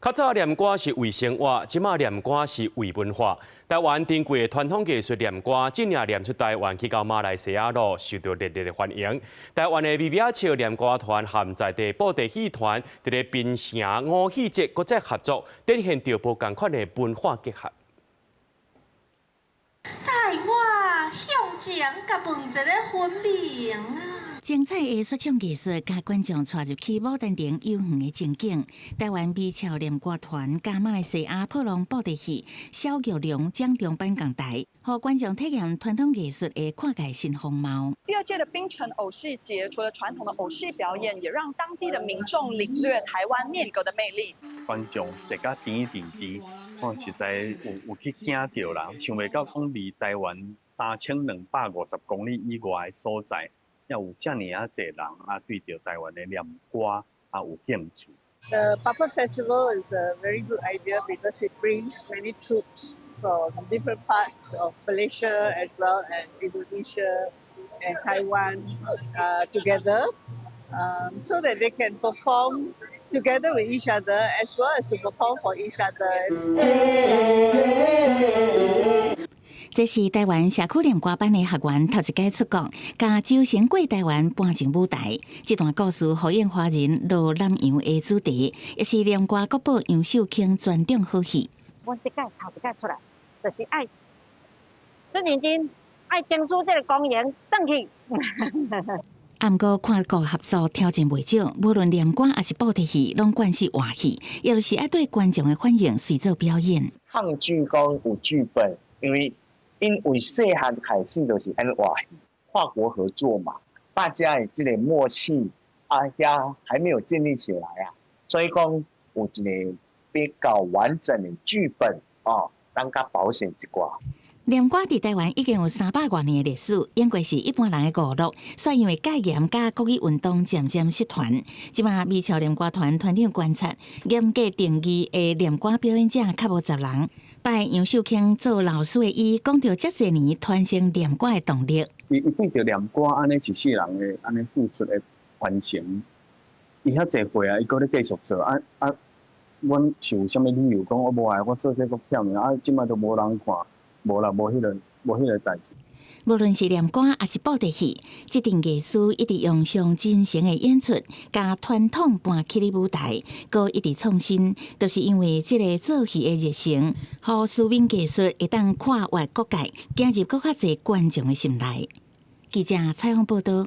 較早念歌是為生活，這馬念歌是為文化。台灣珍貴的傳統藝術念歌，這領念出台灣去到馬來西亞咯，受到熱烈的歡迎。台灣的微微仔笑念歌團和在地布袋戲團，佇咧檳城五戲節閣再合作，展現著無仝款的文化結合。帶我向前，共問一个分明啊！精彩的說唱藝術，共觀眾帶入去牡丹亭遊園的情景。台灣微笑念歌團佮馬來西亞破浪布袋戲小玉龍掌中班共台，予觀眾體驗傳統藝術的跨界新風貌。第二屆的檳城偶戲節，除了傳統的偶戲表演，也讓當地的民眾領略台灣念歌的魅力。觀眾坐甲甜甜甜，我實在有去驚著啦，想袂到講離台灣3250公里以外的所在，猶有遮爾仔濟人啊，對著台灣的念歌啊有興趣。 The Puppet Festival is a very good idea because it brings many troupes from different parts of Malaysia as well as Indonesia and Taiwan together, so that they can perform together with each other as well as to perform for each other. 這是台灣社區念歌班的學員頭一擺出國，共周成過台灣搬上舞台。這段故事呼應華人落南洋的主題，也是念歌國寶楊秀卿傳統好戲。阮這擺頭一擺出來，就是愛真認真，愛爭取這個光榮轉去。啊，毋過跨國合作挑戰袂少，無論念歌抑是布袋戲，攏慣是活戲，也就是愛對觀眾的反應隨做表演。抗拒講有劇本，因為細漢開始就是按呢活戲，跨國合作嘛，大家的這個默契啊，遐還沒有建立起來啊，所以講有一個比較完整的劇本哦，當較保險一寡。念歌佇台灣已經有300外年的歷史，演過是一般人的娛樂，煞因為戒嚴佮國語運動漸漸失傳。這馬微笑念歌團團長觀察，嚴格定義的念歌表演者較無10人。拜楊秀卿做老師的伊，講著遮濟年傳承念歌的動力。伊對著念歌按呢一世人的按呢付出的傳承，伊遐濟歲啊，伊閣咧繼續做啊啊！阮是有啥物理由講我無愛我做這閣徛啊？這擺都無人看。無啦，無彼個代誌。無論是念歌抑是布袋戲，這陣藝術一直用上真誠的演出，共傳統搬起佇舞台，閣一直創新，都是因為這个做戲的熱誠，予書面藝術會當跨越國界，進入閣較濟觀眾的心內。記者採訪報導。